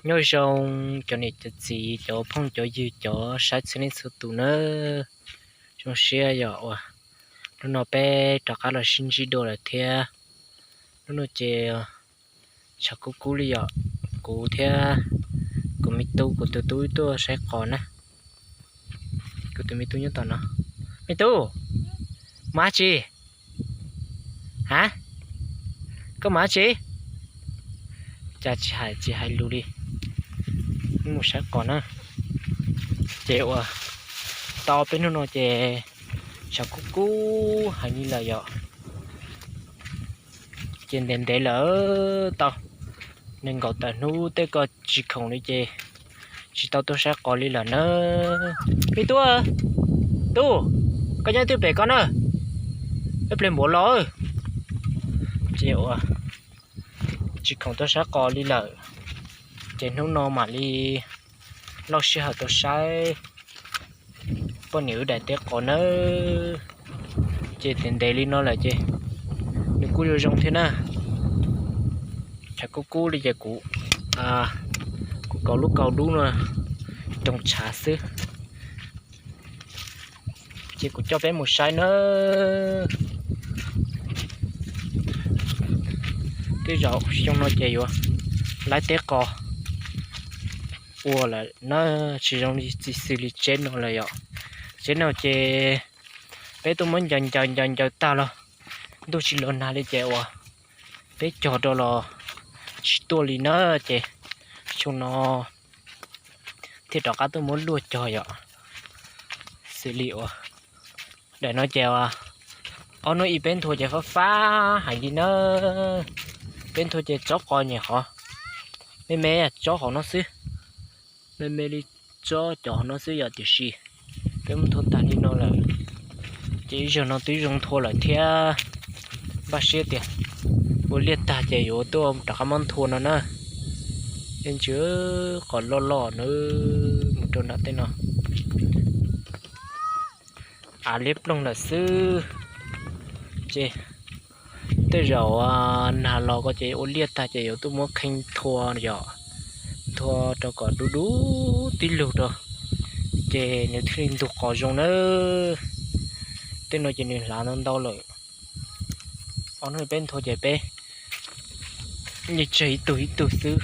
Nyob zoo cov niam cov txiv, cov phooj cov ywg, cov saib txhua leej txhua tus nawb. Zoo siab yog uas hnub no peb rov qab los sib ntsib dua lawm thiab. Hnub no ces tshav kub kub li yom, kuv thiab kuv me tub, kuv tus tub tuaj saib qos na. Kuv tus me tub nyob tom no. Me tub, mus dab tsi? Ha, koj mus dab tsi? Cas tsis hais tsis hais lus li. Mus saib qos na. Ces uas tau peb hnub no ces tshav kub kub heev li lawm yom. Ces ntev ntev lawm, tau nees nkaum tawm hnub tej ko tsis khoom li ces tsis tau tuaj saib qos li lawm na. Me tub, tub, koj nyob twg pem ko na, peb ple npuav los. Ces uas tsis khoom tuaj saib qos li lawm, ces hnub no mam li loj sij hawm tuaj saib poj niam wb daim teb qos nawb. Ces ntev ntev li no lawm ces nws kuj zoo zoo thiab na. Tshav kub kub li ces kuv, kuv kaus lub kaus dub no roos tshav xwb. Ces kuv coj peb mus saib nawb. Tej zaum xyoo no ces yuav laib teb qos ua lawm na, tsis zoo li txi xws li tsheb no lawm yom. Tsheb no ces peb tuaj muab ncaws ncaws ncaws ncaws tag los ntuj tsis los nag li ces uas peb cog rau los tsis tuaj li na. Ces xyoo no thiaj rov qab tuaj muab luaj cog yom. Xws li uas daim no ces ob hnub ib peb nthua ces fab fab heev li na. Peb nthua ces tsob qos nyem qhov me me, tsob qos no xwb, me me li tsob cov qos no xwb yom. Tiam sis peb muab nthua tag li no lawm ces ib zaug no twb zoo nthua lawm thiab. Npaj siab tias ua liaj tag ces yuav tuaj rov qab muab nthua no na. Ej ntsis, qos loj loj na, mus rau nram tej no av liab ploog lawm xwb. Ces tej zaum nag los ko ces ua liaj tag ces yuav tuaj muab kheej nthua yom, nthua rau kom dub dub tib lug rau, ces nws thiaj li ntug qos zoo nawb. Tej no ces nws hlav ntau ntau lawm. Ob hnub peb nthua ces peb yeej tseg ib tug ib tug xwb,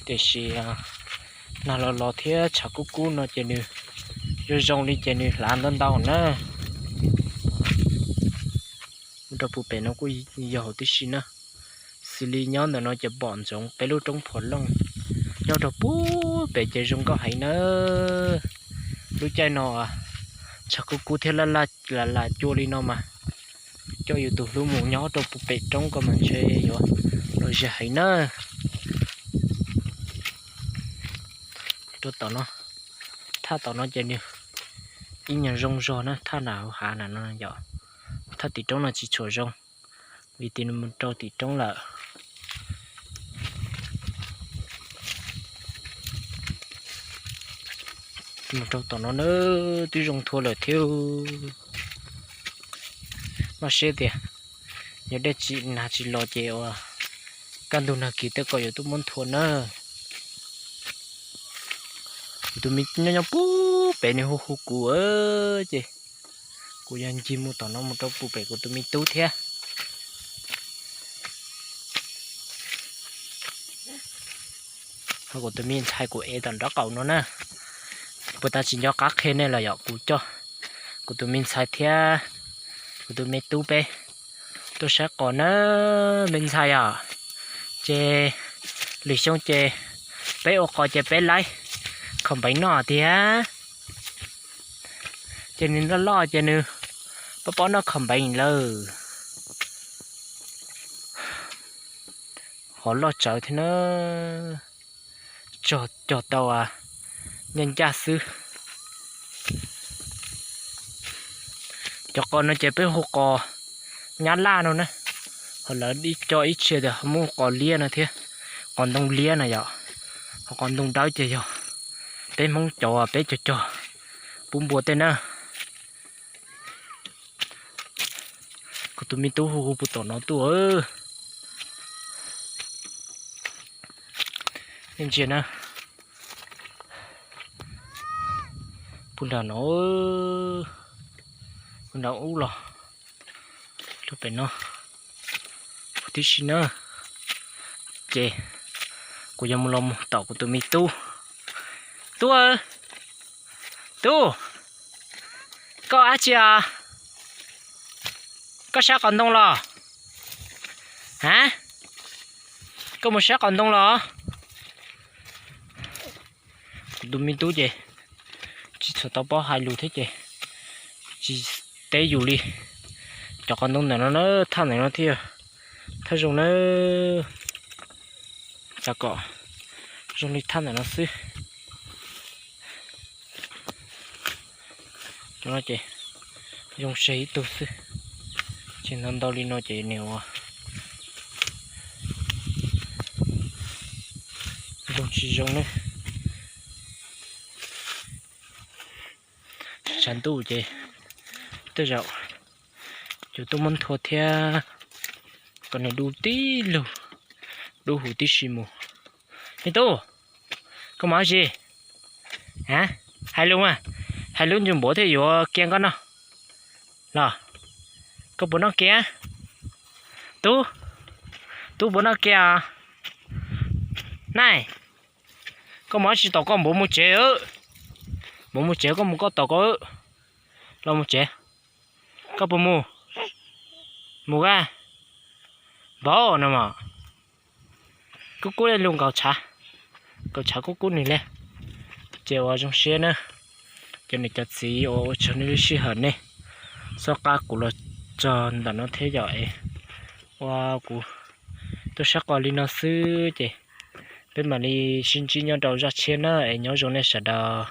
tiam sis nag los los thiab tshav kub kub no ces nws zoo zoo li ces nws hlav ntau ntau na. Mus rau puag pem no kuj yog huv tib si na. Xws li nyob ntawm no ces pom ntsoov peb lub roob Phuam Looj, nyob rau puag pem ces zoo nkauj heev na. Lub caij no tshav kub kub thiab laj laj cua li no mas coj yus tus hlub mus nyob rau puag pem roob ko mas ntshe yuav los zis heev na. Rau tom no, thaj tom no ces nws ib nyuag zoo zog na, thaj nram hauv hav na no yom. Thaj tim roob no tsis tshua zoo, vim tias nws mus rau tim roob lawm. Mus rau tom no na, twb zoo nthua lawm thiab. Npaj siab tias yog dej tsis, nag tsis los ces uas kaj ntug nag kis tej ko yuav tuaj muab nthua na. Kuv tus me nyob nyob puag pem nws hu hu kuv ces kuv yog ncig mus tom no mus rau puag pem kuv tus me tub thiab. Ho kuv tus me ntxhais kuv ev tom nraub qaum no na. Puag ta tsis nco qab qhia nej los yom, kuv coj kuv tus me ntxhais thiab kuv tus me tub peb tuaj saib qos na, me ntxhais os. Ces lwm xyoo ces peb ua qos ces peb laib khoom npeev noj tiag. Ces nws loj loj ces nws pob pob noj khoom npeev lawm. Qos loj tsawv thiab na, cog tau ncaj ncaj xwb. Cov qos no ces peb hu qos nyab laj no na, ho lawv coj ib txhia tias muaj qos liab no thiab, qos ntoo liab no yom, ho qos ntoo dawb ces yog peb Hmoob cov peb cog cog pub npua tej na. Kuv tus me tub hu hu puag tom no tuaj. Nej ntsia na, Puag nram no, puag nram ub los rau pem no tib si na. Ces kuv yuav mus los mus tom kuv tus me tub. Tub, tub, koj ua dab tsi os? Koj sab qos ntoo los? A, koj mus sab qos ntoo los? Kuv tus me tub ces tsis txhua tau paub hais lus thiab ces tsis teb yus li. Cov qos ntoo ntawm no na, thaj ntawm no thiab, thaj zoo na, xav kom zoo li thaj ntawm no xwb. Cov no ces zoo seg ib tug xwb, ces ntau ntau li no ces nws ua zoo tsis zoo na. Tshav ntuj ces tej zaum yuav tuaj muab nthua thiab, kom nws du tib lug, du huv tib si mus. Me tub, koj mus dab tsi? A, hais lus mas, hais lub ntsws npuav thiaj yuav kiag koj noj los. Koj puas noj kiag? Tub, tub puas noj kiag os? Naj, koj mus dab tsi tom koj npuav mus tsev? Npuav mus tsev, koj mus koj tom koj, los mus tsev. Koj puas mus? Mus a. Npaum no mas, kub kub li lus nkaus tshav, nkaus tshav kub kub nws li. Ces ua zoo siab na, cov niam cov txiv uas ua tsaug nej lub sij hawm nej txhawb qab kuv los txog ntawm no thiab yom. Es ua kuv tuaj sab qos li no xwb ces peb mam li sib ntsib nyob rau zaj tshiab na, es nyob zoo nej sawv daws.